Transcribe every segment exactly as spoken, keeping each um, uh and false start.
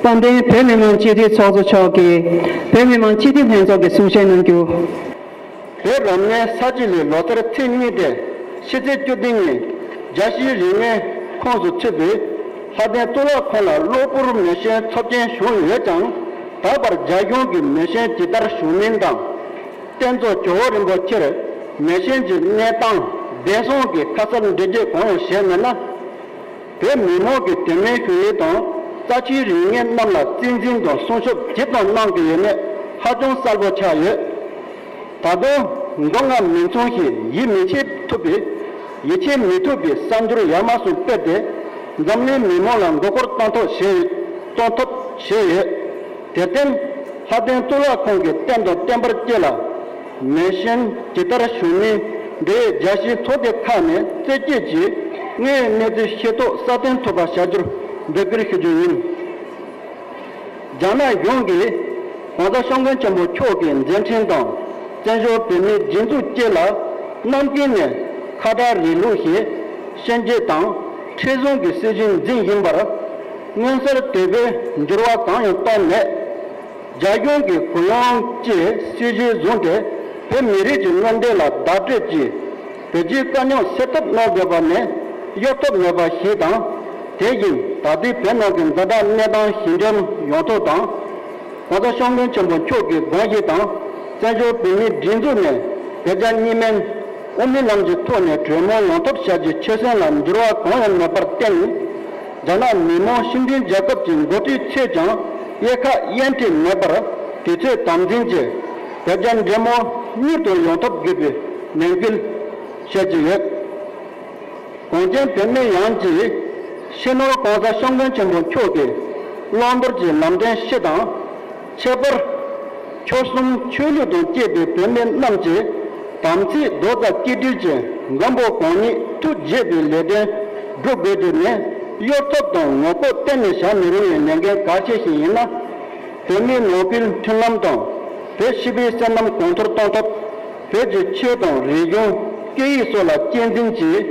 དཔལ་ལྡན་བོད་མི་མང་སྤྱི་འཐུས་ཚོགས་གཙོ་མཆོག་གིས་བོད་མི་མང་སྤྱི་འཐུས་ལྷན་ཚོགས་ཀྱི་གསུང་བཤད་གནང་རྒྱུ། བོད་རབ་གནས་ས་བྱི་ལོའི་ལོ་གསར་ཚེས་གཉིས་ཏེ་ཕྱི་ཚེས་བཅུ་བདུན་ཉིན་རྒྱལ་སྤྱིའི་རིག་གནས་ཁོངས་སུ་ཚུད་པའི་ལྷ་ལྡན་གཙུག་ལག་ཁང་ལ་གློ་བུར་མེ་ཤན་ཚབས་ཆེན་བྱུང་ཡོད་ཀྱང་། ད་བར་རྒྱ་གཞུང་གིས་མེ་ཤན་ཇི་ལྟར་བྱུང་མིན་དང་། རྟེན་གཙོ་ཇོ་བོ་རིན་པོ་ཆེར་མེ་ཤན་གྱི་གནས་སྟངས་བདེ་སོང་གི་ཁ་གསལ་འགྲེལ་བརྗོད་གང་ཡང་བྱས་མེད་ན། བོད་མི་མང་གི་དད་མོས་ཞུ་ཡུལ་དང་རྩ་ཆེའི་རིག་གནས་རྣམས་ལ་གཙིགས་འཛིན་དང་སྲུང་སྐྱོབ་ཇི་ལྟར་གནང་གི་ཡོད་མེད་ཧ་ཅང་གསལ་པོ་ཆགས་ཡོད། ད་དུང་མགོ་རྔ་མི་ཚང་ཞིག་ཡིད་མི་ཆེས་ཐུབ་པའི་ཡིད་ཆེས་མི་ཐུབ་པའི་གསར་འགྱུར་ཡ་མ་ཟུང་སྤེལ་ཏེ་འཛམ་གླིང་མི་མང་ལ་མགོ་སྐོར་གཏོང་ཐབས་བྱས་གཏོང་ཐབས་བྱས་ཡོད། དེར་བརྟེན། ལྷ་ལྡན་གཙུག་ལག་ཁང་གི་རྟེན་དང་བརྟེན་པར་བཅས་ལ་མེ་ཤན་ཇི་ལྟར་བྱུང་མིན་འབྲེལ་ཡོད་རྒྱལ་སྤྱིའི་ཚོགས་སྡེ་ཁག་ནས་རྩད་གཅོད་ཀྱིས་དངོས་ཡོད་གནས་ཚུལ་ཤེས་རྟོགས་སྲ་བརྟན་ཐུབ་པ་བྱ་རྒྱུར་འབོད་སྐུལ་ཞུ་རྒྱུ་ཡིན། རྒྱ་ནག་གཞུང་གིས་༸གོང་ས་སྐྱབས་མགོན་ཆེན་པོ་མཆོག་གི་མཛད་འཕྲིན་དང་བཙན་བྱོལ་བོད་མིའི་སྒྲིག་འཛུགས་བཅས་ལ་གནམ་དཀྱིལ་ནས་ཁ་བྲལ་རིང་ལུགས་ཤིག་ཤན་འབྱེད་དང་མཁྲེགས་བཟུང་གི་སྲིད་བྱུས་འཛིན་བཞིན་པར། མངོན་གསལ་དོད་པོའི་འགྱུར་བ་གང་ཡང་གཏོང་མེད། རྒྱ་གཞུང་གིས་གུ་ཡངས་བཅས་སྲིད་བྱུས་བཟུང་སྟེ་བོད་མི་རིགས་ཀྱི་མངོན་འདོད་ལ་བརྡ་སྤྲོད་ཀྱིས་བོད་རྒྱའི་དཀའ་རྙོག་སེལ་ཐབས་གནང་དགོས་པ་ནི་གཡོལ་ཐབས་མེད་པ་ཞིག་དང་། དེ་བཞིན་ད་ལྟའི་བོད་ནང་གི་ཛ་དྲག་གནས་སྟངས་ཞི་འཇམ་ཡོང་ཐབས་དང་། ༸གོང་ས་༸སྐྱབས་མགོན་ཆེན་པོ་མཆོག་གི་དགོངས་གཞི་དང་བཙན་བྱོལ་བོད་མིའི་སྒྲིག་འཛུགས་ནས་བོད་རྒྱ་གཉིས་སྨན་དབུ་མའི་ལམ་གྱི་ཐོག་ནས་གྲོས་མོལ་ཡོང་ཐབས་བྱ་རྒྱུའི་ཆོད་སེམས་ལ་འགྱུར་བ་གང་ཡང་མེད་པར་བརྟེན། རྒྱ་ནག་མི་དམངས་སྤྱི་མཐུན་རྒྱལ་ཁབ་ཀྱི་འགོ་ཁྲིད་ཚོས་ཀྱང་དབྱེ་ཁག་དབྱེ་འབྱེད་མེད་པར་དུས་ཚོད་དམ་འཛིན་གྱིས་བོད་རྒྱ་འབྲེལ་མོལ་མྱུར་དུ་ཡོང་ཐབས་དགོས་པའི་ནན་སྐུལ་བྱེད་ཀྱི་ཡོད། གངས་ཅན་བོད་མི་ཡོངས་ཀྱིས་སྤྱི་ནོར་༸གོང་ས་༸སྐྱབས་མགོན་ཆེན་པོ་མཆོག་གི་བླང་དོར་གྱི་ལམ་སྟོན་སྤྱི་དང་། ཁྱད་པར་ཆོལ་གསུམ་ཆོས་ལུགས་དང་བཅས་པའི་བོད་མི་རྣམས་ཀྱིས་དམ་ཚིག་རྡོག་རྩ་གཅིག་སྒྲིལ་གྱིས་མགོན་པོ་གང་ཉིད་ཐུགས་དགྱེས་པའི་ལས་དོན་སྒྲུབ་དགོས་དེ་ནི་གཡོལ་ཐབས་དང་ངོ་ལྐོག་གཏན་ནས་བྱ་མི་རུང་བའི་ལས་འགན་གལ་ཆེ་ཞིག་ཡིན་ལ། བོད་མིའི་ནང་ཁུལ་མཐུན་ལམ་དང་བོད་སྤྱི་པའི་བསོད་ནམས་གོང་མཐོར་གཏོང་ཐབས། བོད་ཀྱི་ཆོས་དང་རིག་གཞུང་སྐད་ཡིག་སོགས་ལ་གཅེས་འཛིན་གྱིས་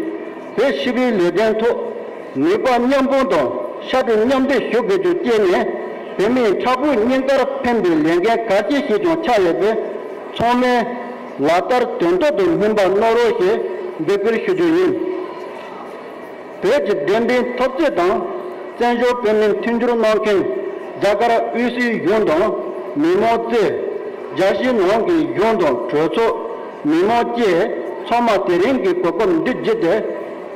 བོད་སྤྱི་པའི་ལས་དོན་ཐོག་ནུས་པ་མཉམ་སྤུངས་དང་ཤ་གྲུ་མཉམ་འདེགས་ཞུ་དགོས་རྒྱུ་བཅས་ནི་བོད་མིའི་མཁྲེགས་པོའི་སྙིང་གར་ཕན་པའི་ལས་འགན་གལ་ཆེ་ཞིག་ཀྱང་ཆགས་ཡོད་པས། ཚང་མས་ལག་བསྟར་དོན་ཐོག་ཏུ་སྨིན་པ་གནང་རོགས་ཞེས་འབོད་སྐུལ་ཞུ་རྒྱུ་ཡིན། བོད་ཀྱི་བདེན་པའི་འཐབ་རྩོད་དང་བཙན་བྱོལ་བོད་མིའི་མཐུན་འགྱུར་གནང་མཁན་རྒྱ་གར་དབུས་སུའི་གཞུང་དང་མི་མང་གཙོས་རྒྱལ་སྤྱིའི་ནང་གི་གཞུང་དང་གྲོས་ཚོགས། མི་མང་བཅས་ཚང་མ་དེ་རིང་གི་གོ་སྐབས་འདི་བརྒྱུད་དེ་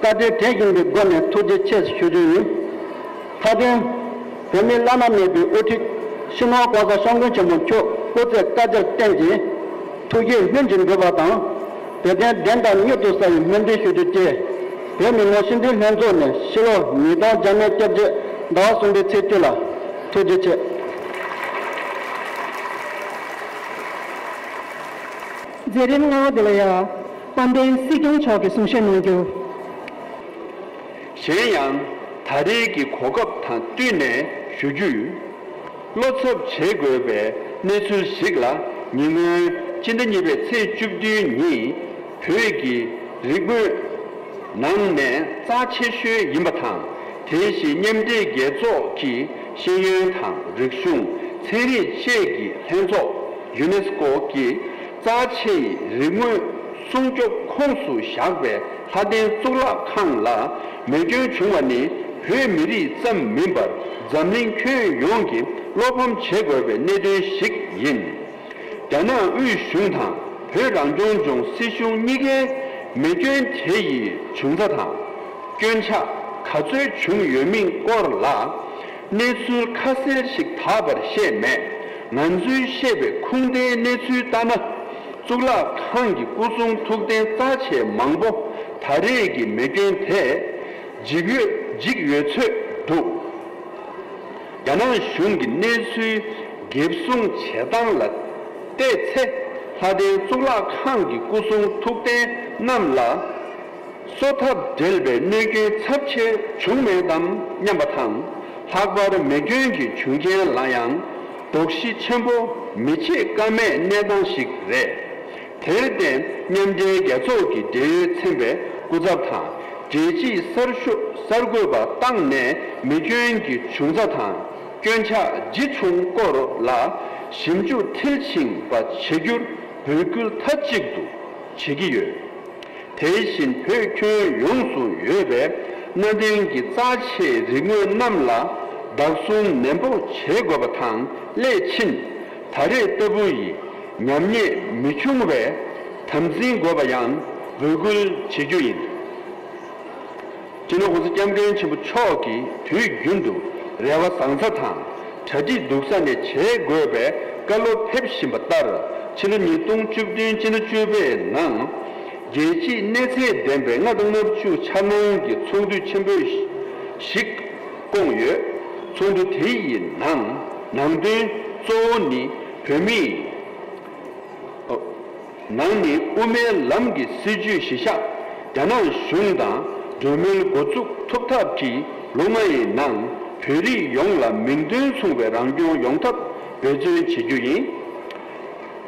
བཀའ་དྲིན་དྲན་བཞིན་པའི་སྒོ་ནས་ཐུགས་རྗེ་ཆེ་ཞུ་རྒྱུ་ཡིན། མཐའ་དོན། བོད་མི་བླ་ན་མེད་པའི་དབུ་ཁྲིད་སྤྱི་ནོར་༸གོང་ས་༸སྐྱབས་མགོན་ཆེན་པོ་མཆོག་སྐུ་ཚེ་བསྐལ་བརྒྱར་བརྟན་ཅིང་། ཐུགས་བཞེད་སྔོན་གྱི་འགྲུབ་པ་དང་། བོད་དོན་བདེན་མཐའ་མྱུར་དུ་གསལ་བའི་སྨོན་འདུན་ཞུ་རྒྱུ་བཅས། བོད་མི་མང་སྤྱི་འཐུས་ལྷན་ཚོགས་ནས་ཕྱི་ལོ་ཉིས་སྟོང་བརྒྱ་མེད་བརྒྱད་ཅུ་ཟླ་བ་གསུམ་པའི་ཚེས་བཅུ་ལ། ཐུགས་རྗེ་ཆེ། མཛད་རིམ་ལྔ་པ་དེ་ལ་ཡང་དཔལ་ལྡན་སྲིད་སྐྱོང་མཆོག་གིས་གསུང་བཤད་གནང་རྒྱུ། གཞན་ཡང་། ད་རེས་ཀྱི་གོ་སྐབས་དང་བསྟུན་ནས་ཞུ་རྒྱུ་ཡོད། བློ་འཚབ་བྱེད་དགོས་པའི་གནས་ཚུལ་ཞིག་ལ། ཉེ་སྔོན་སྤྱི་ཟླ་གཉིས་པའི་ཚེས་བཅུ་བདུན་ཉིན་བོད་ཀྱི་རིག་དངོས་ནང་ནས་རྩ་ཆེ་ཤོས་ཡིན་པ་དང་། དེ་བཞིན་མཉམ་འབྲེལ་རྒྱལ་ཚོགས་ཀྱི་ཤེས་ཡོན་དང་རིག་གཞུང་། ཚན་རིག་བཅས་ཀྱི་ལྷན་ཚོགས་ཡུ་ནེ་སི་ཀོ་གི་རྩ་ཆེའི་རིག་དངོས་སྲུང་སྐྱོབ་ཁོངས་སུ་བཞག་པའི་ལྷ་ལྡན་གཙུག་ལག་ཁང་ལ་མེ་སྐྱོན་བྱུང་བ་ནི། བོད་མི་རིགས་ཙམ་མིན་པར་འཛམ་གླིང་ཁྱོན་ཡོངས་ཀྱིས་བློ་ཕམ་བྱེད་དགོས་པའི་གནད་དོན་ཞིག་ཡིན། རྒྱ་ནག་དབུས་གཞུང་དང་བོད་རང་སྐྱོང་ལྗོངས་སྲིད་གཞུང་གཉིས་ཀས་མེ་སྐྱོན་དེ་ཡི་བྱུང་རྩ་དང་། སྐྱོན་ཆག་ག་ཚོད་བྱུང་ཡོད་མིན་སྐོར་ལ་གནས་ཚུལ་ཁ་གསལ་ཞིག་ད་བར་ཤེས་མེད། ང་ཚོས་ཤེས་པའི་ཁུངས་ལྡན་གནས་ཚུལ་ལྟར་ན། གཙུག་ལག་ཁང་གི་སྐུ་གསུང་ཐུགས་རྟེན་རྩ་ཆེ་མང་པོ་ད་རེས་ཀྱི་མེ་སྐྱོན་དེས་འཇིག་ཡོད་འཇིག་ཡོད་ཚོད་འདུག་རྒྱ་ནག་གཞུང་གི་གནས་ཚུལ་འགེབས་སྲུང་བྱེད་སྟངས་ལ་བལྟས་ཚེ། ལྷ་ལྡན་གཙུག་ལག་ཁང་གི་སྐུ་གསུང་ཐུགས་རྟེན་རྣམས་ལ་གསོ་ཐབས་བྲལ་བའི་གནོད་སྐྱོན་ཚབས་ཆེ་བྱུང་མེད་དམ་སྙམ་པ་དང་། ལྷག་པར་མེ་སྐྱོན་གྱི་བྱུང་རྐྱེན་ལ་ཡང་དོགས་གཞི་ཆེན་པོ་མི་བྱེད་ཀ་མེད་གནས་སྟངས་ཤིག་རེད། དེར་བརྟེན། མཉམ་འབྲེལ་རྒྱལ་ཚོགས་ཀྱི་འབྲེལ་ཡོད་ཚན་པའི་སྐུ་ཚབ་དང་། རྒྱལ་སྤྱིའི་གསར་ཤོག་གསར་འགོད་པ་བཏང་ནས་མེ་སྐྱོན་གྱི་བྱུང་རྩ་དང་ སྐྱོན་ཆ་ཇི་བྱུང་སྐོར་ལ་ཞིབ་འཇུག་མཐིལ་ཕྱིན་པ་བྱེད་རྒྱུར་འབོད་སྐུལ་མཐའ་གཅིག་ཏུ་བྱེད་ཀྱི་ཡོད། དེ་བཞིན་བོད་ཁྱོན་ཡོངས་སུ་ཡོད་པའི་གནའ་དེང་གི་རྩ་ཆེའི་རིག་དངོས་རྣམས་ལ་བདག་བཟུང་ནན་པོ་བྱེད་དགོས་པ་དང་། སླད་ཕྱིན་ད་རེས་ལྟ་བུ་ཡི་ཉམས་ཉེས་མི་འབྱུང་བའི་དམ་འཛིན་དགོས་པ་ཡང་འབོད་སྐུལ་བྱེད་རྒྱུ་ཡིན། སྤྱི་ནོར་༸གོང་ས་༸སྐྱབས་མགོན་ཆེན་པོ་མཆོག་གིས་དུས་རྒྱུན་དུ་རེ་བ་བཟང་ས་དང་གྲ་སྒྲིག་སྡུག་ས་ནས་བྱེད་དགོས་པའི་བཀའ་སློབ་ཕེབས་བཞིན་པ་ལྟར། ཕྱི་ལོ་ཉིས་སྟོང་བཅུ་བདུན་སྤྱི་ཟླ་བཅུ་པའི་ནང་རྒྱལ་སྤྱིའི་གནས་ཚད་ལྡན་པའི་ལྔ་དང་ལྔ་བཅུ་འཆར་སྣང་གི་ཚོགས་འདུ་ཆེན་པོ་ཞིག་བསྐོངས་ཡོད། ཚོགས་འདུ་དེ་ཡི་ནང་ནང་དོན་གཙོ་བོ་ནི་བོད་མིའི་ནང་ནས་དབུ་མའི་ལམ་གྱི་སྲིད་བྱུས་གཞི་བཞག་རྒྱ་ནག་གཞུང་དང་གྲོས་མོལ་འགོ་འཛུགས་ཐུབ་ཐབས་ཀྱིས་ལོ་ལྔ་ཡི་ནང་བོད་རིགས་ཡོངས་ལ་མིང་དོན་མཚུངས་པའི་རང་སྐྱོང་ཡོང་ཐབས་འབད་བརྩོན་བྱེད་རྒྱུ་ཡིན།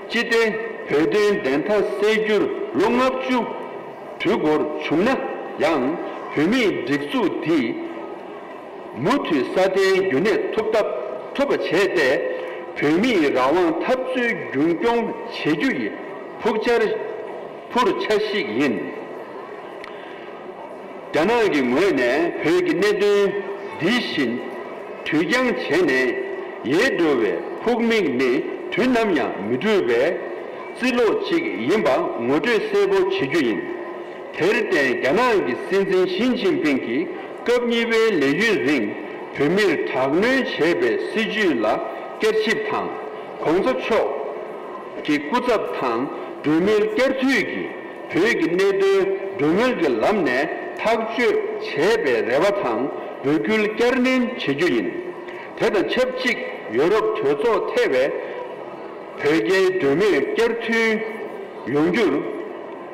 ཅི་སྟེ་བོད་དོན་བདེན་མཐའ་གསལ་རྒྱུར་ལོ་ལྔ་བཅུ་དུས་འགོར་བྱུང་ན་ཡང་། བོད་མིའི་སྒྲིག་འཛུགས་འདི་མུ་མཐུད་སྲ་བརྟན་རྒྱུན་གནས་ཐུབ་ཐབས་ཐུབ་པ་བྱས་ཏེ། བོད་མིའི་རང་དབང་འཐབ་རྩོད་རྒྱུན་སྐྱོང་བྱེད་རྒྱུ་ཡི་ཕུགས་འཆར་ཕུར་འཆར་གཞི་ཡིན། རྒྱ་ནག་གི་ངོས་ནས་བོད་ཀྱི་གནད་དོན་འདི་བཞིན་དུས་འགྱངས་བྱས་ནས་ཡལ་འགྲོ་བའི་ཕུགས་དམིགས་ནི་དུས་ནམ་ཡང་མི་འགྲུབ་པའི་རྩིས་ལོག་ཅིག་ཡིན་པ་ངོ་སྤྲོད་གསལ་པོ་བྱེད་རྒྱུ་ཡིན། དེར་བརྟེན། རྒྱ་ནག་གི་སྲིད་འཛིན་ཞི་ཅིན་ཕིང་གིས་སྐབས་གཉིས་པའི་ལས་ཡུན་རིང་བོད་མིར་དྲག་གནོན་བྱས་པའི་སྲིད་བྱུས་ལ་བསྐྱར་ཞིབ་དང་། ༸གོང་ས་མཆོག་གི་སྐུ་ཚབ་དང་གྲོས་མོལ་བསྐྱར་མཐུད་ཀྱིས་བོད་ཀྱི་གནད་དོན་གྲོས་མོལ་གྱི་ལམ་ནས་ཐག་གཅོད་བྱེད་པའི་རེ་བ་དང་འབོད་སྐུལ་བསྐྱར་ནན་བྱེད་རྒྱུ་ཡིན། དེ་དང་ཆབས་ཅིག་ཡོ་རོབ་གྲོས་ཚོགས་ཐེ་བའི་བོད་རྒྱའི་གྲོས་མོལ་བསྐྱར་མཐུད་ཡོང་རྒྱུར་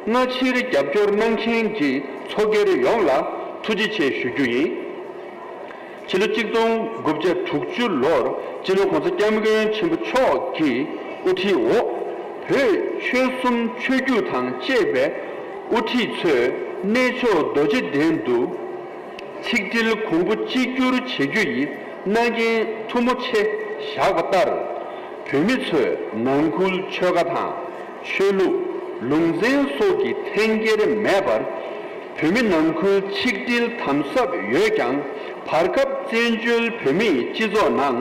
སྔ་ཕྱིར་རྒྱབ་སྐྱོར་གནང་མཁན་གྱི་ཚོགས་སྒེར་ཡོངས་ལ་ཐུགས་རྗེ་ཆེ་ཞུ་རྒྱུ་ཡིན། ཕྱི་ལོ་གཅིག་སྟོང་དགུ་བརྒྱ་དྲུག་ཅུ་ལོར་སྤྱི་ནོར་༸གོང་ས་༸སྐྱབས་མགོན་ཆེན་པོ་མཆོག་གི་དབུ་ཁྲིད་འོག་བོད་ཆོལ་གསུམ་ཆོས་བརྒྱུད་དང་བཅས་པའི་དབུ་ཁྲིད་ཚོས་གནས་མཆོག་རྡོ་རྗེ་གདན་དུ། ཆིག་སྒྲིལ་གོང་བུ་གཅིག་གྱུར་བྱེད་རྒྱུ་ཡི་མནའ་གན་མཐུ་མོ་ཆེ་བཞག་པ་ལྟར། བོད་མི་ཚོས་ནང་ཁུལ་ཆོལ་ཁ་དང་ཆོས་ལུགས། ལུང་ཚན་སོགས་ཀྱི་འཐེན་འཁྱེར་མེད་པར། བོད་མི་ནང་ཁུལ་ཆིག་སྒྲིལ་དམ་ཟབ་ཡོད་ཀྱང་། བར་སྐབས་བཙན་བྱོལ་བོད་མིའི་སྤྱི་ཚོགས་ནང་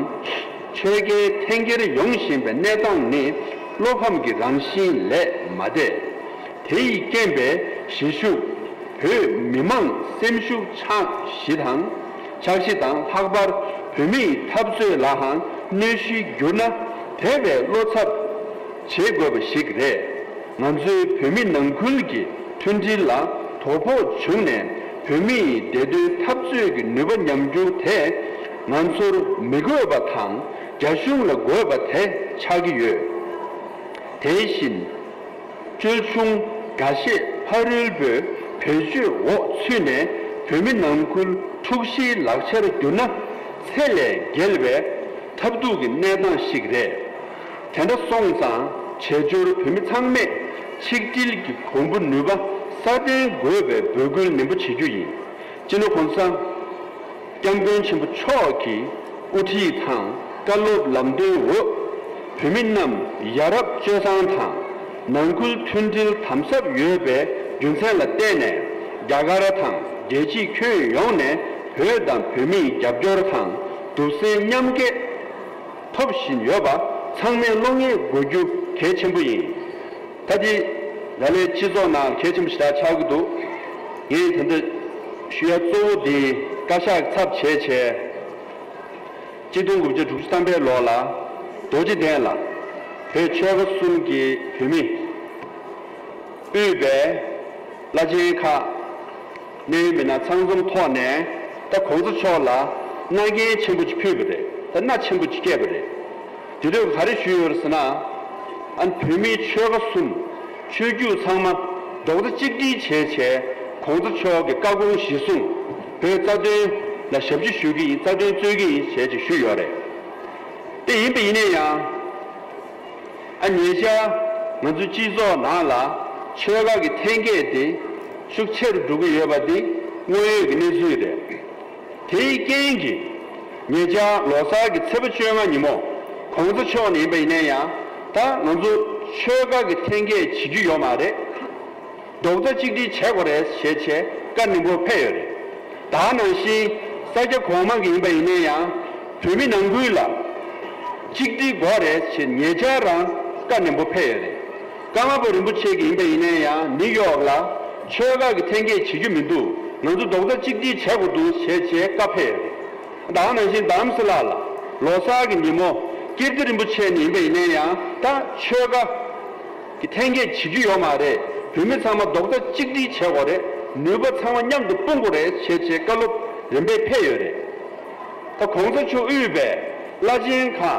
ཆོལ་ཁའི་འཐེན་འཁྱེར་ཡོང་བཞིན་པའི་གནས་སྟངས་ནི་བློ་ཕམ་གྱི་རང་བཞིན་ལས་མ་འདས། དེ་ཡི་རྐྱེན་པས་གཞིས་བཞུགས་བོད་མི་མང་སེམས་ཤུགས་ཆག་གཞི་དང་། ཆག་གཞི་དང་། ལྷག་པར་བོད་མིའི་འཐབ་རྩོད་ལའང་གནོད་གཞི་གྱུར་ན་དེ་བས་བློ་འཚབ་བྱེད་དགོས་པ་ཞིག་རེད། ང་ཚོའི་བོད་མི་ནང་ཁུལ་གྱི་མཐུན་སྒྲིལ་ལ་དོ་ཕོག་བྱུང་ནས་བོད་མིའི་བདེ་དོན་འཐབ་རྩོད་ཀྱི་ནུས་པ་ཉམས་རྒྱུ་དེ་ང་ཚོར་མི་དགོས་པ་དང་། རྒྱ་གཞུང་ལ་དགོས་པ་དེ་ཆགས་ཀྱི་ཡོད། དེ་བཞིན། ཅོལ་ཆུང་འགའ་ཤས་ཕ་རོལ་པོའི་བེད་སྤྱོད་འོག་ཚུད་ནས་བོད་མི་ནང་ཁུལ་འཁྲུག་གཞིའི་ལག་ཆར་གྱུར་ན་ཚད་ལས་བརྒལ་བའི་ཐབས་སྡུག་གི་གནས་སྟངས་ཤིག་རེད། དེ་འདྲ་སོང་ཙང་བྱེས་འབྱོར་བོད་མི་ཚང་མས་ཆིག་སྒྲིལ་གྱི་གོང་བུ་ནུས་པ་སྲ་བརྟན་དགོས་པའི་འབོད་སྐུལ་ནན་པོ་བྱེད་རྒྱུ་ཡིན། སྤྱི་ནོར་༸གོང་ས་༸སྐྱབས་མགོན་ཆེན་པོ་མཆོག་གི་དབུ་ཁྲིད་དང་བཀའ་སློབ་ལམ་སྟོན་འོག་བོད་མི་རྣམས་ཡ་རབས་སྤྱོད་བཟང་དང་ནང་ཁུལ་མཐུན་སྒྲིལ་དམ་ཟབ་ཡོད་པའི་རྒྱུ་མཚན་ལ་བརྟེན་ནས། རྒྱ་གར་དང་རྒྱལ་སྤྱིའི་ཁྱོན་ཡོངས་ནས་བོད་དང་བོད་མིའི་རྒྱབ་སྐྱོར་དང་གདུང་སེམས་མཉམ་སྐྱེད་ཐོབ་བཞིན་ཡོད་པ་ཚང་མས་བློ་ངེས་དགོས་རྒྱུ་གལ་ཆེན་པོ་ཡིན། ད་དེ་ལ་ལས་སྤྱི་ཚོགས་ནང་གལ་ཆེན་པོ་ཞེ་དྲག་ཆགས་ཀྱི་འདུག་ངས་ད་ལྟ་ཞུ་ཡ་གཙོ་བོ་འདི་བཀའ་ཤག་ཚབ་བྱས་བྱས། གཅིག་སྟོང་དགུ་བརྒྱ་དྲུག་ཅུ་ཐམ་པའི་ལོ་ལ་རྡོ་རྗེ་གདན་ལ་བོད་ཆོལ་ཁ་གསུམ་གྱི་བོད་མི་དབུས་པའི་བླ་ཆེན་ཁག་གནད་ཡོད་མི་སྣ་ཚང་འཛོམས་ཐོག་ནས་ད་གོང་ས་མཆོག་ལ་མནའ་གན་ཆེན་པོ་ཅིག་ཕུལ་བ་རེད། ད་མནའ་ཆེན་པོ་ཅིག་བསྐྱལ་བ་རེད། དེ་དུས་ག་རེ་ཞུས་ཡོད་རེད་ཟེར་ན། ཨ་ནི་བོད་མིའི་ཆོལ་ཁ་གསུམ་ཆོས་བརྒྱུད་ཚང་མ་རྡོག་རྩ་གཅིག་སྒྲིལ་བྱས་བྱས་གོང་ས་མཆོག་གི་བཀའ་དགོངས་གཞིར་བཟུང་བོད་རྩ་དོན་ལ་ཞབས་ཕྱི་ཞུ་གི་ཡིན། རྩ་དོན་རྩོད་ཀྱི་ཡིན་ཞེས་ཅིག་ཞུས་ཡོད་རེད། དེ་ཡིན་པ་ཡིན་ན་ཡང་། ཨ་ཉེ་ཆར་ང་ཚོའི་སྤྱི་ཚོགས་ནང་ལ་ཆོལ་ཁ་གི་འཐེན་འཁྱེར་དེ་ཤུགས་ཆེ་རུ་འགྲོ་གི་ཡོད་པ་འདི་དངོས་ཡོད་ཀྱི་གནས་ཚུལ་རེད། དེའི་རྐྱེན་གྱིས་ ཉེ་ཆར་ལོ་གསར་གྱི་ཚེས་པ་བཅོ་ལྔ་ཉིན་མོ། གོང་ས་མཆོག་ནས་ཡིན་པ་ཡིན་ན་ཡང་། ད་ང་ཚོ་ཆོལ་ཁ་གི་འཐེན་འཁྱེར་བྱེད་རྒྱུ་ཡོད་མ་རེད། རྡོག་རྩ་གཅིག་སྒྲིལ་བྱེད་དགོས་རེད་ཞེས་བྱས་བཀའ་ནན་པོ་ཕེབས་ཡོད་རེད། ད་ནང་བཞིན་ས་སྐྱ་གོང་མ་གི་ཡིན་པ་ཡིན་ན་ཡང་། བོད་མི་ནང་ཁུལ་ལ་གཅིག་སྒྲིལ་དགོས་རེད་ཞེས་ཉེ་ཆར་རང་བཀའ་ནན་པོ་ཕེབས་ཡོད་རེད། ཀརྨ་པ་རིན་པོ་ཆེ་གི་ཡིན་པ་ཡིན་ན་ཡང་ནིའུ་ཡོག་ལ་ཆོལ་ཁ་གི་འཐེན་འཁྱེར་བྱེད་རྒྱུ་མི་འདུག་ང་ཚོ་རྡོག་རྩ་གཅིག་སྒྲིལ་བྱེད་དགོས་འདུག་ཞེས་བྱས་བཀའ་ཕེབས་ཡོད་རེད། ད་ནང་བཞིན་རྡ་རམ་ས་ལ་ལ་ལོ་གསར་གྱི་ཉིན་མོ་ཀིརྟི་རིན་པོ་ཆེ་ནས་ཡིན་པ་ཡིན་ན་ཡང་ད་ཆོལ་ཁ་གི་འཐེན་འཁྱེར་བྱེད་རྒྱུ་ཡོད་མ་རེད། བོད་མི་ཚང་མ་རྡོག་རྩ་གཅིག་སྒྲིལ་བྱེད་དགོས་རེད། ནུས་པ་ཚང་མ་མཉམ་དུ་སྤུངས་དགོས་རེད་ཞེས་བྱས་བཀའ་སློབ་རིམ་པས་ཕེབས་ཡོད་རེད། ད་གོང་ས་མཆོག་དབུས་པའི་བླ་ཆེན་ཁག་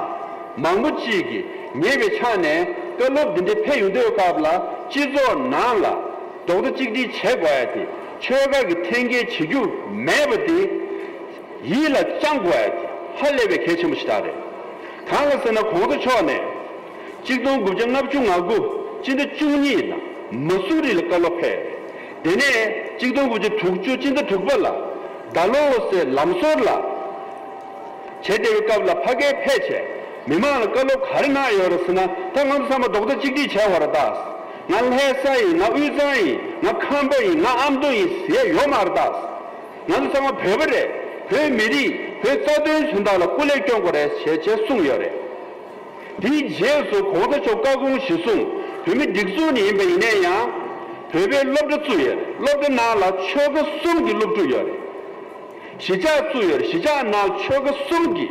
མང་པོ་ཅིག་གིས་ཉེ་བའི་ཆ་ནས་བཀའ་སློབ་འདི་འདྲ་ཕེབས་ཡོང་དུས་སྐབས་ལ་སྤྱི་ཚོགས་ནང་ལ་རྡོག་རྩ་གཅིག་སྒྲིལ་བྱེད་དགོས་ཡ་དེ་ཆོལ་ཁ་གི་འཐེན་འཁྱེར་བྱེད་རྒྱུ་མེད་པ་དེ། ཡིད་ལ་བཅངས་དགོས་ཡ་དེ་ཧ་ལས་པའི་གལ་ཆེན་པོ་ཞིག་རེད། གང་ལ་ཟེར་ན་གོང་ས་མཆོག་ནས་གཅིག་སྟོང་དགུ་བརྒྱ་ལྔ་བཅུ་ང་དགུ་སྤྱི་ཟླ་བཅུ་གཉིས་ནང་མ་སུ་རི་ལ་བཀའ་སློབ་ཕེབས། དེ་ནས་གཅིག་སྟོང་དགུ་བརྒྱ་དྲུག་ཅུ་སྤྱི་ཟླ་དྲུག་པ་ལ་ཌལ་ཧོ་སི་ལམ་ཟུར་ལ་བྱེད་བསྡད་པའི་སྐབས་ལ་ཕ་གིར་ཕེབས་བྱས་མི་མང་ལ་བཀའ་སློབ་ག་རེ་གནང་ཡོད་རེད་ཟེར་ན། ད་ང་ཚོ་ཚང་མ་རྡོག་རྩ་གཅིག་སྒྲིལ་བྱས་པ་རེད་ད། ང་ལྷ་ས་ཡིན། ང་དབུས་གཙང་ཡིན། ང་ཁམས་པ་ཡིན། ང་ཨ་མདོ་ཡིན་ཟེར་ཡ་ཡོད་མ་རེད་ད། ང་ཚོ་ཚང་མ་བོད་པ་རེད། བོད་མི་རིགས། བོད་རྩ་དོན་མཚོན་རྟགས་ལ་སྐུ་ལས་བསྐྱོན་དགོས་རེད་ཞེས་བྱས་གསུངས་ཡོད་རེད། དེའི་རྗེས་སུ་གོང་ས་མཆོག་བཀའ་དགོངས་གཞིར་བཟུང་བོད་མི་སྒྲིག་འཛུགས་ནས་ཡིན་པ་ཡིན་ན་ཡང་བོད་པའི་སློབ་གྲྭ་བཙུགས་ཡོད་རེད། སློབ་གྲྭ་ནང་ལ་ཆོལ་ཁ་གསུམ་གྱི་སློབ་ཕྲུག་ཡོད་རེད། གཞིས་ཆགས་བཙུགས་ཡོད་རེད། གཞིས་ཆགས་ནང་ཆོལ་ཁ་གསུམ་གྱི་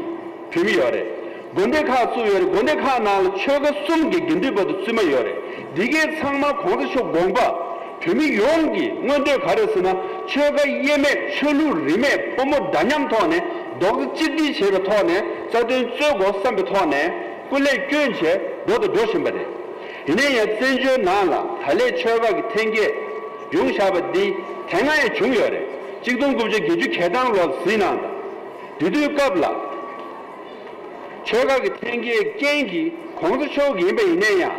བོད་མི་ཡོད་རེད། དགོན་སྡེ་ཁག་བཙུགས་ཡོད་རེད། དགོན་སྡེ་ཁག་ནང་ལ་ཆོལ་ཁ་གསུམ་གྱི་དགེ་འདུན་པ་དང་བཙུན་མ་ཡོད་རེད། འདི་གའི་ཚང་མ་གོང་ས་མཆོག་དགོངས་པ། བོད་མི་ཡོངས་ཀྱི་མངོན་འདོད་ག་རེ་ཟེར་ན། ཆོལ་ཁ་དབྱེ་མེད། ཆོས་ལུགས་རིས་མེད། ཕོ་མོ་འདྲ་མཉམ་ཐོག་ནས་རྡོག་རྩ་གཅིག་སྒྲིལ་བྱེད་པའི་ཐོག་ནས་རྩ་དོན་རྩོད་དགོས་བསམ་པའི་ཐོག་ནས་སྐུ་ལས་བསྐྱོན་བྱས་འགྲོ་དང་འགྲོ་བཞིན་པ་རེད། ཡིན་ན་ཡང་བཙན་བྱོལ་ནང་ལ་ད་ལས་ཆོལ་ཁ་གི་འཐེན་འཁྱེར་ཡོང་བཞག་པ་འདི་དེ་སྔ་ཡང་བྱུང་ཡོད་རེད། གཅིག་སྟོང་དགུ་བརྒྱ་བརྒྱད་ཅུ་གྱ་གྲངས་ལོར་གཟིགས་གནང་དང་། དེ་དུས་སྐབས་ལ་ཆོལ་ཁ་གི་འཐེན་འཁྱེར་རྐྱེན་གྱིས་གོང་ས་མཆོག་ཡིན་པ་ཡིན་ན་ཡང་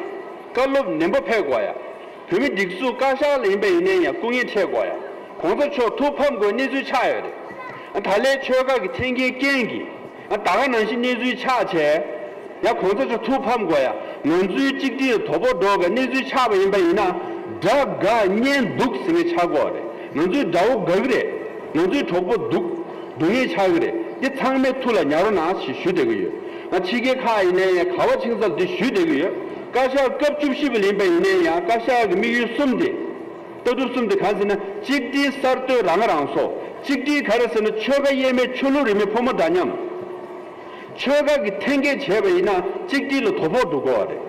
བཀའ་སློབ་ནན་པོ་ཕེབས་དགོས་ཡ། བོད་མི་སྒྲིག་འཛུགས་བཀའ་ཤག་ལ་ཡིན་པ་ཡིན་ན་ཡང་སྐུ་ངལ་འཕྲད་དགོས་ཡ། གོང་ས་མཆོག་ཐུགས་ཕམ་དགོས་གནས་ཚུལ་ཆགས་ཡོད་རེད། ད་ལས་ཆོལ་ཁ་གི་འཐེན་འཁྱེར་རྐྱེན་གྱིས་ད་ག་ནང་བཞིན་གནས་ཚུལ་ཆགས་བྱས། ཡ་གོང་ས་མཆོག་ཐུགས་ཕམ་དགོས་ཡ། ང་ཚོའི་གཅིག་སྒྲིལ་དོ་ཕོག་འགྲོ་གི་གནས་ཚུལ་ཆགས་པ་ཡིན་པ་ཡིན་ན་དགྲ་དགའ་གཉེན་སྡུག་ཟེར་མཁན་ཆགས་ཀྱི་ཡོད་རེད། ང་ཚོའི་དགྲ་བོ་དགའ་གི་རེད། ང་ཚོའི་གྲོགས་པོ་སྡུག་སྡུག་བསྔལ་ཆགས་ཀྱི་རེད། འདི་ཚང་མས་ཐུགས་ལ་ཉར་རོགས་གནང་ཞེས་ཞུ་བསྡད་ཀྱི་ཡོད། ང་ཕྱི་རྒྱལ་ཁག་ཡིན་ནའི་ག་བ་ཕྱིན་ཚར་འདི་ཞུ་བསྡད་ཀྱི་ཡོད། བཀའ་ཤག་སྐབས་བཅུ་བཞི་པ་ལ་ཡིན་པ་ཡིན་ནའི་ཡང་བཀའ་ཤག་གི་དམིགས་ཡུལ་གསུམ་དེ། ལྟ་གྲུབ་གསུམ་དེ་གང་ཟེར་ན། གཅིག་སྒྲིལ། གསར་གཏོད། རང་ཁ་རང་གསོ། གཅིག་སྒྲིལ་ག་རེ་ཟེར་ན་ཆོལ་ཁ་དབྱེ་མེད། ཆོས་ལུགས་རིས་མེད། ཕོ་མོ་འདྲ་མཉམ། ཆོལ་ཁ་གི་འཐེན་འཁྱེར་བྱས་པ་ཡིན་ན་གཅིག་སྒྲིལ་ལ་དོ་ཕོག་འགྲོ་གི་རེད།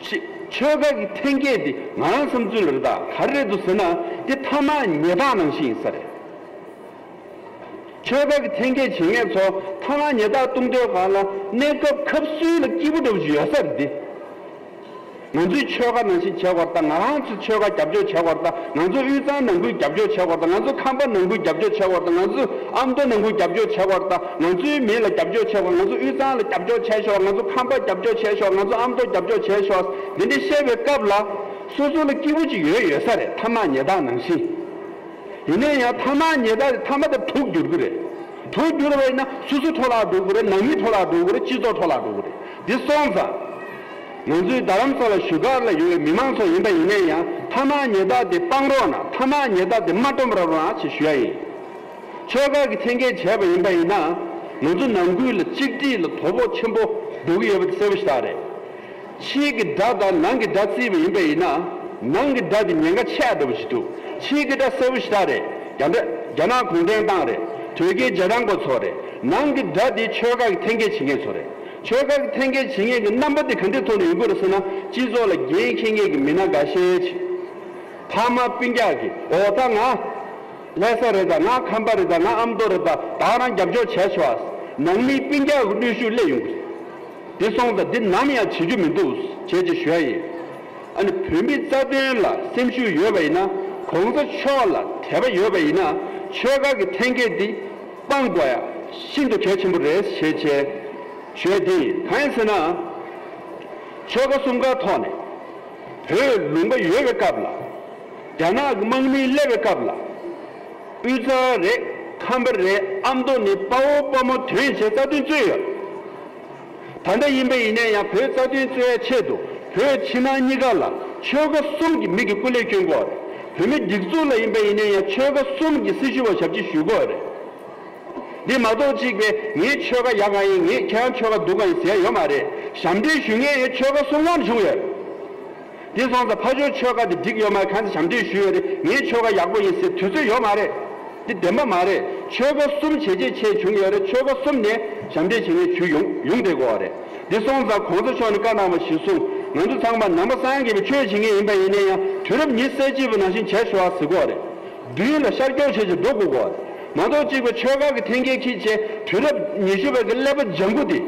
ཆི་ཆོལ་ཁ་གི་འཐེན་འཁྱེར་དེ་ང་རང་བསམ་ཚུལ་ལ་རེད་ད། ག་རེ་རེད་འདུག་ཟེར་ན་དེ་ཐ་མག་ཉལ་ཐ་ནང་བཞིན་ཡིན་ས་རེད། ཆོལ་ཁ་གི་འཐེན་འཁྱེར་བྱེད་མཁན་ཚོ་ཐ་མག་ཉལ་ཐ་བཏུང་དུས་གང་ལ་གནས་སྐབས་ཁབ་སུའི་ལ་སྐྱིད་པོ་འདྲ་པོ་ཞིག་ཡོད་ས་རེད་དེ། ང་ཚོའི་ཆོལ་ཁ་ནང་བཞིན་བྱེད་དགོས་རེད་ད། ང་རང་ཚོའི་ཆོལ་ཁ་རྒྱབ་སྐྱོར་བྱེད་དགོས་རེད་ད། ང་ཚོ་དབུས་གཙང་ནང་ཁུལ་རྒྱབ་སྐྱོར་བྱེད་དགོས་རེད་ད། ང་ཚོ་ཁམས་པ་ནང་ཁུལ་རྒྱབ་སྐྱོར་བྱེད་དགོས་རེད་ད། ང་ཚོ་ཨ་མདོ་ནང་ཁུལ་རྒྱབ་སྐྱོར་བྱེད་དགོས་རེད་ད། ང་ཚོའི་མི་ལ་རྒྱབ་སྐྱོར་བྱེད་དགོས། ང་ཚོ་དབུས་གཙང་ལ་རྒྱབ་སྐྱོར་བྱས་ཤོག་ང་ཚོ་ཁམས་པ་རྒྱབ་སྐྱོར་བྱས་ཤོག་ང་ཚོ་ཨ་མདོ་རྒྱབ་སྐྱོར་བྱས་ཤོག་འདི་འདྲ་བཤད་པའི་སྐབས་ལ་སོ་སོ་ལ་སྐྱིད་པོ་ཅིག་ཡོད་ཡོད་ས་རེད། ཐ་མག་ཉལ་ཐ་ནང་བཞིན། ཡིན་ན་ཡང་ཐ་མག་ཉལ་ཐ་ཐ་མ་དེ་དུག་འགྱུར་གི་རེད། དུག་འགྱུར་བ་ཡིན་ན་སོ་སོ་འཕྲོ་བརླག་འགྲོ་གི་རེད། ནང་མི་འཕྲོ་བརླག་འགྲོ་གི་རེད། སྤྱི་ཚོགས་འཕྲོ་བརླག་འགྲོ་གི་རེད། འདི་སོང་ཙང་། ང་ཚོའི་རྡ་རམ་ས་ལ་བཞུགས་སྒར་ལ་ཡོད་པའི་མི་མང་ཚོ་ཡིན་པ་ཡིན་ན་ཡང་ཐ་མག་ཉལ་ཐ་དེ་སྤང་རོགས་གནང་། ཐ་མག་ཉལ་ཐ་དེ་མ་སྤྲོམ་ར་རོགས་གནང་ཞེས་ཞུ་ཡ་ཡིན། ཆོལ་ཁ་གི་འཐེན་འཁྱེར་བྱས་པ་ཡིན་པ་ཡིན་ན་ང་ཚོ་ནང་ཁུལ་ལ་གཅིག་སྒྲིལ་ལ་དོ་ཕོག་ཆེན་པོ་འགྲོ་གི་ཡོད་པ་དེ་གསལ་པོ་ཞེ་དྲག་རེད། ཕྱིའི་གི་དགྲ་དང་ནང་གི་དགྲ་བརྩིས་པ་ཡིན་པ་ཡིན་ན། ནང་གི་དགྲ་དེ་ཉེན་ཁ་ཆེ་བ་འདྲ་པོ་ཞིག་འདུག་ཕྱིའི་གི་དགྲ་གསལ་པོ་ཞེ་དྲག་རེད། རྒྱ་ནག་རྒྱ་ནག་གུང་ཁྲན་ཏང་རེད། དོལ་རྒྱལ་རྗེས་འབྲང་པ་ཚོ་རེད། ནང་གི་དགྲ་དེ་ཆོལ་ཁ་གི་འཐེན་འཁྱེར་བྱེད་མཁན་ཚོ་རེད། ཆོལ་ཁ་གི་འཐེན་འཁྱེར་བྱེད་མཁན་གི་རྣམ་པ་དེ་ག་འདྲའི་ཐོག་ནས་ཡོང་གི་རེད་ཟེར་ན། སྤྱི་ཚོགས་ལ་འགན་འཁྱེར་མཁན་གི་མི་སྣ་འགའ་ཤས་ཅིག་ཕ་མ་སྤུན་ཀྱག་གིས་འོ་ད་ང་ལྷ་ས་རེད་ད། ང་ཁམས་པ་རེད་ད། ང་ཨ་མདོ་རེད་ད། ད་རང་རྒྱབ་སྐྱོར་བྱས་ཆོག་ནང་མི་སྤུན་ཀྱག་གི་གནོན་ཤུགས་སླེབས་ཡོང་གི་རེད། འདི་སོང་ཙང་འདི་ནམ་ཡང་བྱེད་རྒྱུ་མི་འདུག་བྱས་ཅེས་ཞུ་ཡ་ཡིན། ཨ་ནི་བོད་མི་རྩ་དོན་ལ་སེམས་ཤུགས་ཡོད་པ་ཡིན་ན་གོང་ས་མཆོག་ལ་དད་པ་ཡོད་པ་ཡིན་ན་ཆོལ་ཁ་གི་འཐེན་འཁྱེར་འདི་སྤང་དགོས་ཡ་ཤིན་ཏུ་གལ་ཆེན་པོ་རེད་ཞེས་བྱས་ཞུ་ཡ་འདི་ཡིན། གང་ཡིན་ཟེར་ན། ཆོལ་ཁ་གསུམ་ཀའི་ཐོག་ནས་བོད་ལུང་པ་ཡོད་པའི་སྐབས་ལ། རྒྱ་ནག་གི་དམག་མི་སླེབས་པའི་སྐབས་ལ། དབུས་གཙང་རེད། ཁམས་པ་རེད། ཨ་མདོ་ནས་དཔའ་བོ་དཔའ་མོ་ཐོན་བྱས་རྩ་དོན་རྩོད་ཡོད། ད་ལྟ་ཡིན་པ་ཡིན་ན་ཡང་བོད་རྩ་དོན་རྩོད་ཡ་ཆེད་དུ་བོད་ཕྱི་ནང་གཉིས་ཀ་ལ་ཆོལ་ཁ་གསུམ་གྱི་མི་གིས་སྐུ་ལས་བསྐྱོན་དགོས་རེད། བོད་མི་སྒྲིག་འཛུགས་ལ་ཡིན་པ་ཡིན་ན་ཡང་ཆོལ་ཁ་གསུམ་གྱི་སྲི་ཞུ་བ་ཞབས་ཕྱི་ཞུ་དགོས་རེད། འདི་མ་གཏོགས་གཅིག་པའི་ངའི་ཆོལ་ཁ་ཡག་ག་ཡིན། ངས་ཁྱེད་རང་ཆོལ་ཁ་སྡུག་ག་ཡིན་ཟེར་ཡ་ཡོད་མ་རེད། ཞབས་འདྲེན་ཞུ་མཁན་ཡང་ཆོལ་ཁ་གསུམ་ལམ་བྱུང་ཡོད་རེད། དེ་སོང་ཙང་ཕར་ཕྱོགས་ཆོལ་ཁ་དེ་འགྲིག་ཡོད་མ་རེད། གང་ཚེ་ཞབས་འདྲེན་ཞུས་ཡོད་རེད། ངའི་ཆོལ་ཁ་ཡག་པོ་ཡིན་ཟེར་དུས་ཚོད་ཡོད་མ་རེད། དེ་བདེན་པ་མ་རེད། ཆོལ་ཁ་གསུམ་བྱས་རྗེས་ཆེ་བྱུང་ཡོད་རེད། ཆོལ་ཁ་གསུམ་ནས་ཞབས་འདྲེན་བྱེད་མཁན་ཞུ་ཡོང་ཡོང་བསྡད་དགོས་པ་རེད། དེ་སོང་ཙང་གོང་ས་མཆོག་ནས་བཀའ་གནང་བ་གཞིར་བཟུང་ང་ཚོ་ཚང་མ་ནང་པ་སངས་རྒྱས་པའི་ཆོས་བྱེད་མཁན་ཡིན་པ་ཡིན་ན་ཡང་དུས་རབས་ཉི་ཤུ་རྩ་གཅིག་པ་ནང་བཞིན་བྱས་ཤོག་ཟེར་དགོས་པ་རེད། མདུན་ལ་ཤར་སྐྱོར་བྱས་བྱས་འགྲོ་དགོས་པ་རེད། མ་གཏོགས་གཅིག་པ་ཆོལ་ཁ་གི་འཐེན་འཁྱེར་འཁྱེར་བྱས་དུས་རབས་ཉི་ཤུ་པའི་གི་ཀླད་པ་ལྗང་ཁུ་དེ།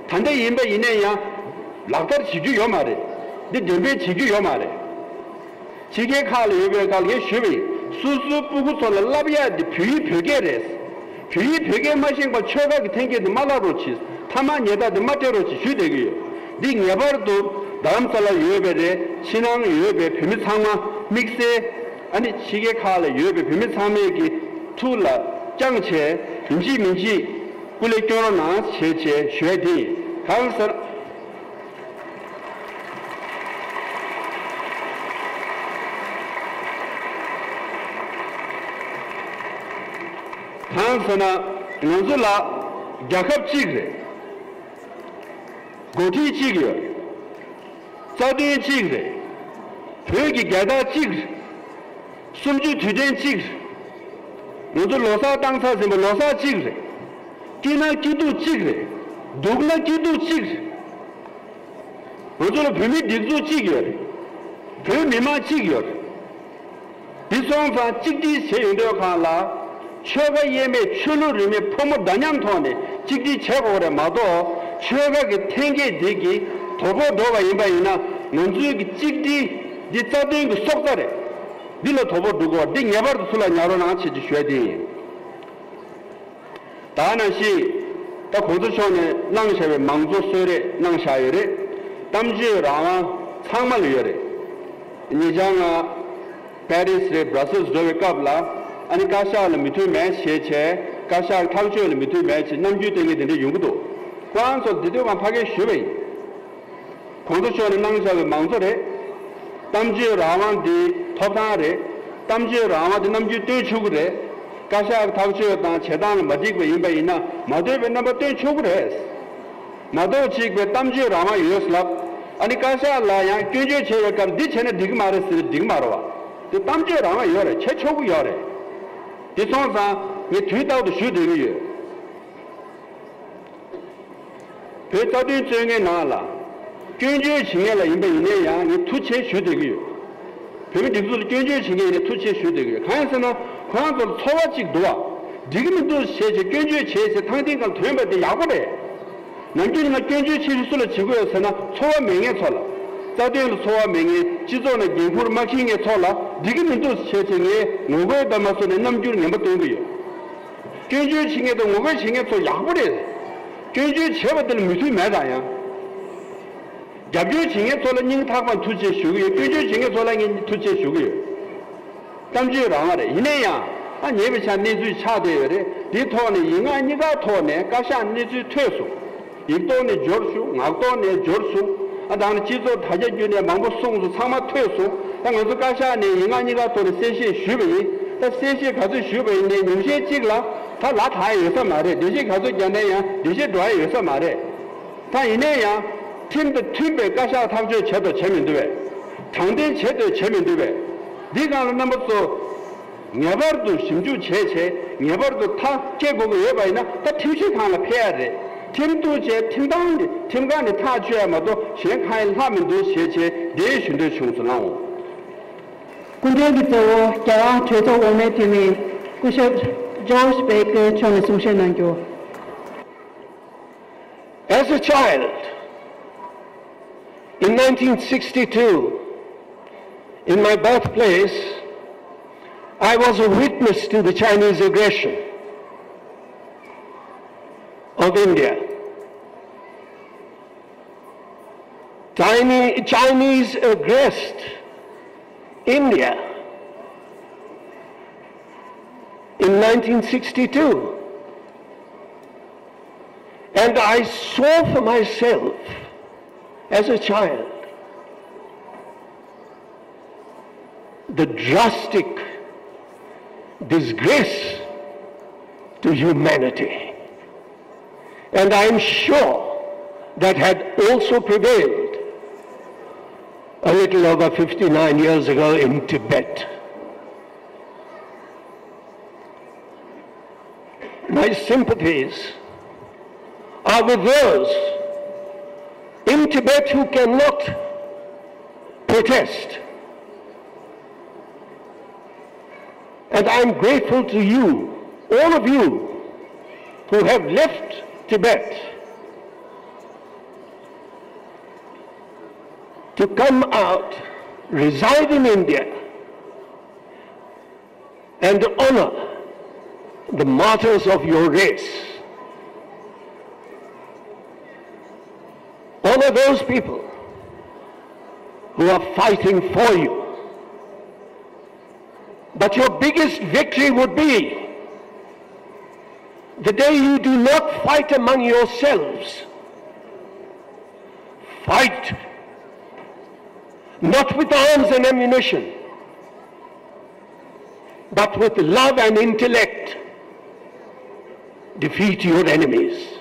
ད་ལྟ་ཡིན་པ་ཡིན་ན་ཡང་ལག་བསྟར་བྱེད་རྒྱུ་ཡོད་མ་རེད། འདི་འགྲེམས་སྤེལ་བྱེད་རྒྱུ་ཡོད་མ་རེད། ཕྱི་རྒྱལ་ཁག་ལ་ཡོད་པའི་སྐབས་ངས་ཞུས་པ་ཡིན། སོ་སོའི་སྤུ་གུ་ཚོ་ལ་བསླབ་ཡག་འདི་བོད་ཡིག་བོད་སྐད་རེད། བོད་ཡིག་བོད་སྐད་མ་ཤེས་པར་ཆོལ་ཁ་གི་འཐེན་འཁྱེར་འདི་མ་བསླབ་རོགས་གྱིས། ཐ་མག་ཉལ་ཐ་འདི་མ་སྤྲད་རོགས་གྱིས་ཞུས་བསྡད་ཀྱི་ཡོད། འདི་ངེས་པར་དུ་རྡ་རམ་ས་ལ་ཡོད་པའི་རེད། ཕྱི་ནང་ཡོད་པའི་བོད་མི་ཚང་མ་དམིགས་བསལ་ཨ་ནི་ཕྱི་རྒྱལ་ཁག་ལ་ཡོད་པའི་བོད་མི་ཚང་མས་ཀྱི་ཐུགས་ལ་བཅངས་བྱས་ཡིན་གཅིག་མིན་གཅིག་སྐུ་ལས་སྐྱོན་རོགས་གནང་བྱས་བྱས་ཞུ་ཡ་དེ་ཡིན། གང་ཟེར། གང་ཟེར་ན་ང་ཚོ་ལ་རྒྱལ་ཁབ་གཅིག་རེད། འགོ་ཁྲིད་གཅིག་ཡོད། རྩ་དོན་གཅིག་རེད། བོད་ཀྱི་རྒྱལ་དར་གཅིག་རེད། གསུམ་བཅུའི་དུས་དྲན་གཅིག་རེད། ང་ཚོ་ལོ་གསར་བཏང་ཚར་ཟིན་པ་ལོ་གསར་གཅིག་རེད། སྐྱིད་ན་སྐྱིད་སྡུག་གཅིག་རེད། སྡུག་ན་སྐྱིད་སྡུག་གཅིག་རེད། ང་ཚོ་ལ་བོད་མིའི་སྒྲིག་འཛུགས་གཅིག་ཡོད་རེད། བོད་མི་མང་གཅིག་ཡོད་རེད། འདི་སོང་ཙང་གཅིག་སྒྲིལ་བྱས་ཡོང་དུས་སྒང་ལ་ཆོལ་ཁ་དབྱེ་མེད་ཆོས་ལུགས་རིས་མེད་ཕོ་མོ་འདྲ་མཉམ་ཐོག་ནས་གཅིག་སྒྲིལ་བྱེད་དགོས་རེད་མ་གཏོགས། ཆོལ་ཁ་གི་འཐེན་འཁྱེར་འདི་གིས་དོ་ཕོག་འགྲོ་བ་ཡིན་པ་ཡིན་ན་ང་ཚོའི་གི་གཅིག་སྒྲིལ་འདི་རྩ་དོན་གྱི་སྲོག་རྩ་རེད། འདི་ལ་དོ་ཕོག་འགྲོ་གི་ཡོད་རེད། འདི་ངེས་པར་དུ་ཚུར་ལ་ཉར་རོགས་གནང་བྱེད་ཀྱི་ཞུ་ཡ་དེ་ཡིན། ད་ནང་བཞིན་ད་གོང་ས་མཆོག་ནས་གནང་བཞག་པའི་མང་གཙོ་གསོལ་རས་གནང་བཞག་ཡོད་རེད། གཏམ་བརྗོད་རང་དབང་ཚང་མ་ལ་ཡོད་རེད། ཉེ་ཆར་ང་པེ་རིས་རེད། བྷ་ར་སེལ་སི་འགྲོ་བའི་སྐབས་ལ་ཨ་ནི་བཀའ་ཤག་ལ་མོས་མཐུན་མེད་ཞེས་བྱས། བཀའ་ཤག་ཐག་གཅོད་ལ་མོས་མཐུན་མེད་ཞེས་རྣམ་འགྱུར་སྟོན་མཁན་དེ་འདྲ་ཡོང་གི་འདུག་ཁོ་རང་ཚོར་དེ་དུས་ང་ཕ་གིར་ཞུས་པ་ཡིན། གོང་ས་མཆོག་ནས་གནང་བཞག་པའི་མང་གཙོ་རེད། གཏམ་བརྗོད་རང་དབང་འདི་ཐོབ་ཐང་རེད། གཏམ་བརྗོད་རང་དབང་འདི་རྣམ་འགྱུར་སྟོན་ཆོག་གི་རེད། བཀའ་ཤག་གི་ཐག་གཅོད་དང་བྱེད་སྟངས་ལ་མ་འགྲིག་པ་ཡིན་པ་ཡིན་ན་མ་འདོད་པའི་རྣམ་པ་སྟོན་ཆོག་གི་རེད། མ་གཏོགས་གཅིག་པའི་གཏམ་བརྗོད་རང་དབང་ཡོད་ལབ། ཨ་ནི་བཀའ་ཤག་ལ་ཡང་སྐྱོན་བརྗོད་བྱས་པའི་སྐབས་འདི་བྱས་ན་འགྲིག་གི་མ་རེད་ཟེར་ན་འགྲིག་གི་མ་རེད་བ། དེ་གཏམ་བརྗོད་རང་དབང་ཡོད་རེད། བྱེད་ཆོག་གི་ཡོད་རེད། དེ་སོང་ཙང་ངས་དུས་རྟག་ཏུ་ཞུ་བསྡད་ཀྱི་ཡོད། བོད་རྩ་དོན་རྩོད་མཁན་ནང་ལ་སྐྱོན་བརྗོད་བྱེད་མཁན་ལ་ཡིན་པ་ཡིན་ནའི་ཡང་ངས་ཐུགས་རྗེ་ཆེ་ཞུ་བསྡད་ཀྱི་ཡོད། བོད་མི་སྒྲིག་འཛུགས་ལ་སྐྱོན་བརྗོད་བྱེད་མཁན་ཡིན་ནའི་ཐུགས་རྗེ་ཆེ་ཞུ་བསྡད་ཀྱི་ཡོད། གང་ཡིན་ཟེར་ན་ཁོ་རང་ཚོར་ཚོར་བ་གཅིག་འདུག་བ། འགྲིག་གི་མི་འདུག་ཞེས་བྱས་སྐྱོན་བརྗོད་བྱས་ཟེར་ཐང་ཐིང་སྒང་ཐོན་པ་དེ་ཡག་པོ་རེད། ནམ་རྒྱུན་ང་སྐྱོན་བརྗོད་ཆེ་ཤོས་སུ་ལ་བྱེད་དགོས་ཟེར་ན་ཚོར་བ་མེད་མཁན་ཚོ་ལ། རྩ་དོན་ལ་ཚོར་བ་མེད་མཁན། སྤྱི་ཚོགས་ནང་འགན་འཁུར་མ་འཁྱེར་མཁན་ཚོ་ལ་འགྲིག་གི་མི་འདུག་ཞེས་བྱས་ངས་ངོ་རྒོལ་དང་མ་སོ་ནས་རྣམ་འགྱུར་ངན་པ་སྟོན་གྱི་ཡོད། སྐྱོན་བརྗོད་བྱེད་མཁན་དང་ངོ་རྒོལ་བྱེད་མཁན་ཚོ་ཡག་པོ་རེད། སྐྱོན་བརྗོད་བྱས་པ་དེ་ལ་མོས་མཐུན་མེད་དམ། ཡང་རྒྱབ་སྐྱོར་བྱེད་མཁན་ཚོ་ལ་སྙིང་ཐག་པ་ནས་ཐུགས་རྗེ་ཆེ་ཞུ་གི་ཡོད། སྐྱོན་བརྗོད་བྱེད་མཁན་ཚོ་ལ་ངས་ཐུགས་རྗེ་ཆེ་ཞུ་གི་ཡོད། གཏམ་བརྗོད་རང་དབང་རེད། ཡིན་ན་ཡང་ཨ་ཉེ་བའི་ཆར་གནས་ཚུལ་ཆགས་བསྡད་ཡོད་རེད། དེའི་ཐོག་ནས་ཡིག་ངག་གཉིས་ཀ་ཐོག་ནས་བཀའ་ཤག་གནས་ཚུལ་ཐོས་སོང་། ཡིག་ཐོག་ནས་འབྱོར་བྱུང་། ངག་ཐོག་ནས་འབྱོར་བྱུང་། ཨ་ད་ནི་སྤྱི་ཚོགས་དྲ་རྒྱ་བརྒྱུད་ནས་མང་པོ་གསུངས་སོང་། ཚང་མ་ཐོས་སོང་། ད་ང་ཚོ་བཀའ་ཤག་ནས་ཡིག་ངག་གཉིས་ཀ་ཐོག་ནས་གསལ་བཤད་ཞུས་པ་ཡིན། ད་གསལ་བཤད་ག་ཚོད་ཞུས་པ་ཡིན་ནའི་ཉུང་ཤས་གཅིག་ལ་ད་ལ་དྭགས་ཡོད་ས་མ་རེད། འགྲེལ་བཤད་ག་ཚོད་བརྒྱབ་ནའི་ཡང་འགྲེལ་བཤད་འགྲོ་ཡ་ཡོད་ས་མ་རེད། ད་ཡིན་ནའི་ཡང་ཁྲིམས་དང་མཐུན་པའི་བཀའ་ཤག་ཐག་གཅོད་བྱེད་དང་བྱེད་མི་འདུག་བས། དྲང་བདེན་བྱེད་དང་བྱེད་མི་འདུག་བས། འདི་སྒང་ལ་རྣམ་པ་ཚོ། ངེས་པར་དུ་ཞིབ་འཇུག་བྱས་བྱས་ངེས་པར་དུ་ཐག་བཅད་དགོས་ཀྱི་ཡོད་པ་ཡིན་ན་ད་ཁྲིམས་ཞིབ་ཁང་ལ་ཕེབས་ཡ་རེད། ཁྲིམས་གཏུག་བྱས་ཁྲིམས་ཐང་ནས་ཁྲིམས་ཁང་ནས་ཐག་གཅོད་ཡ་མ་གཏོགས་གཞན་གང་ཡང་ལྷག་མི་འདུག་ཞེས་བྱས་འགྲེལ་ཞུ་འདོད་བྱུང་སོང་། ལགས་འོང་། སྐུ་མགྲོན་གྱི་གཙོ་བོ་རྒྱལ་དབང་གྲོས་ཚོགས་འོག་མའི་འཐུས་མི་སྐུ་ཞབས་George Baker མཆོག་ནས་གསུང་བཤད་གནང་རྒྱུ། As a child, in nineteen sixty-two, in my birthplace, I was a witness to the Chinese aggression of India. Chinese, Chinese aggressed India in nineteen sixty-two. And I saw for myself, as a child, the drastic disgrace to humanity. And I am sure that had also prevailed a little over fifty-nine years ago in Tibet. My sympathies are with those in Tibet who cannot protest. And I am grateful to you, all of you, who have left Tibet to come out, reside in India, and honor the martyrs of your race. Honor those people who are fighting for you. But your biggest victory would be the day you do not fight among yourselves. Fight not with arms and ammunition, but with love and intellect, defeat your enemies.